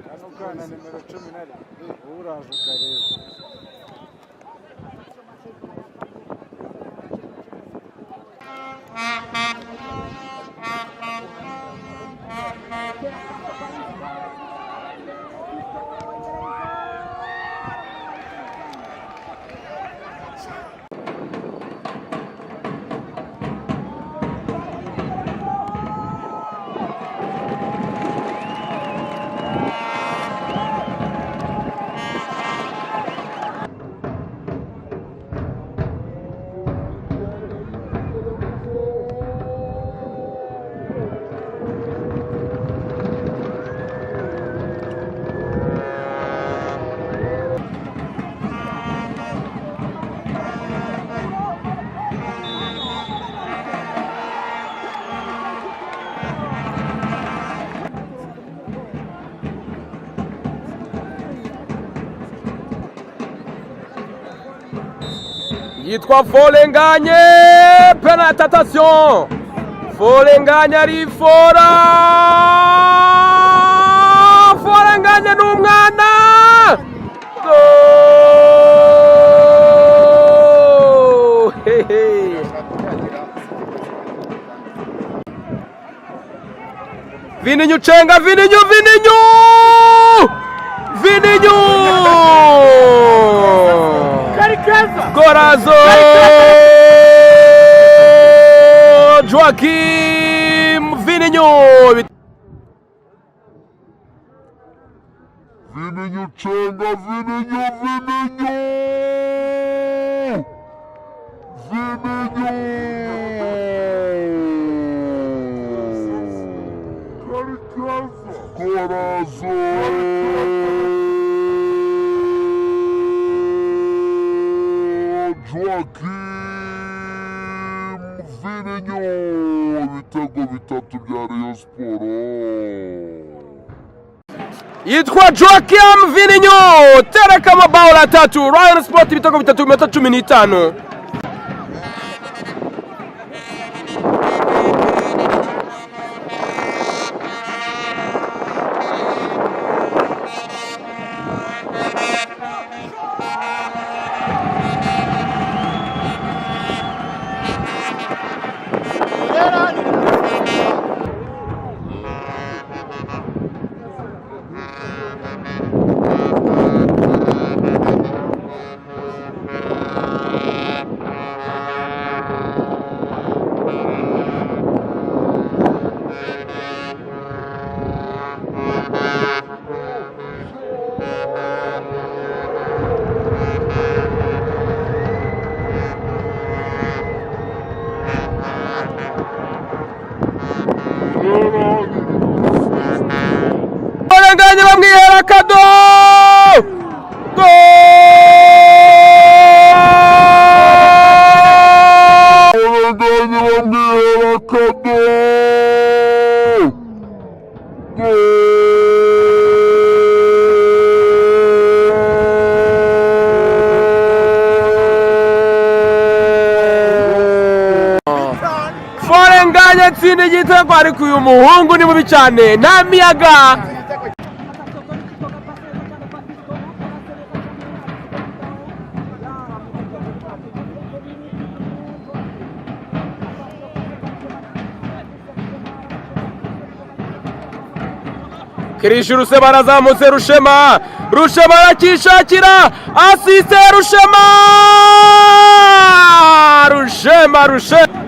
Kano kana nimero 11 wowe uraje ukareba. Yitwa Folenganye, penalty, attention, Folenganye arifora, Folenganye ni umwana. Goal! Hey, hey. Vininho cenga, Vininho, Vininho! Vininho! Corazon! Joaquim Vininho! Vininho cenga, Vininho, Vininho! Vininho! Corazon! Joaquim Vininho! Ibitego bitatu bya Rayon Sport. Yitwa Joaquim Vininho, tereka amabao atatu, Rayon Sport ibitego bitatu mu minota 15. Baranganye bamwihera akado. Goal! Baranganye bamwihera akado. Forenganye atsinda igitego, ariko uyu muhungu ni mubi cyane, nta miyaga. Kirishuruse barazamutse, Rushema, Rushema arakishakira, asise Rushema, Rushema, Rushema.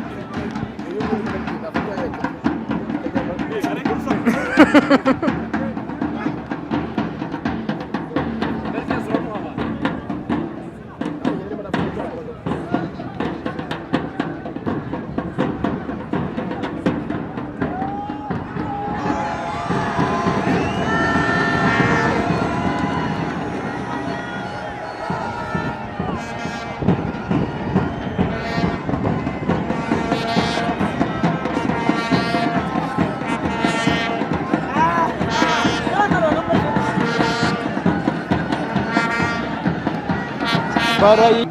Barayi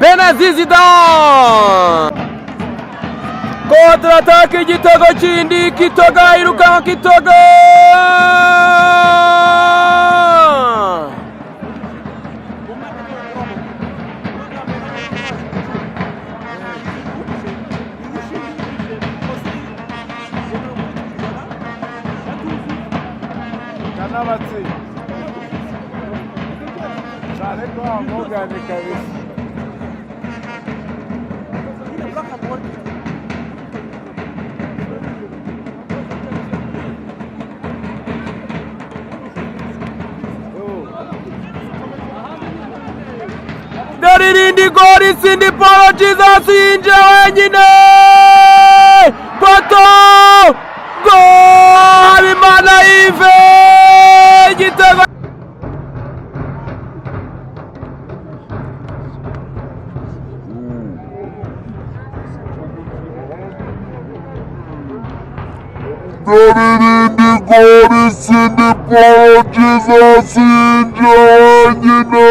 Benazizi down. Contre-attaque igitego kindi, Kitoga irukanka, Kitoga Kanabatsi. Cyane ko wamugane kabisa. Dore irindi gori, Sindi Paul Jesus yinjiye wenyine, poto go Habimana Yves, igitego. Dore irindi gori, Sindi Paul Jesus yinjiye wenyine,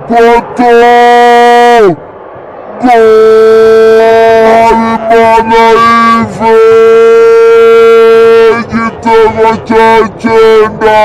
poto go Habimana Yves, igitego cya cyenda.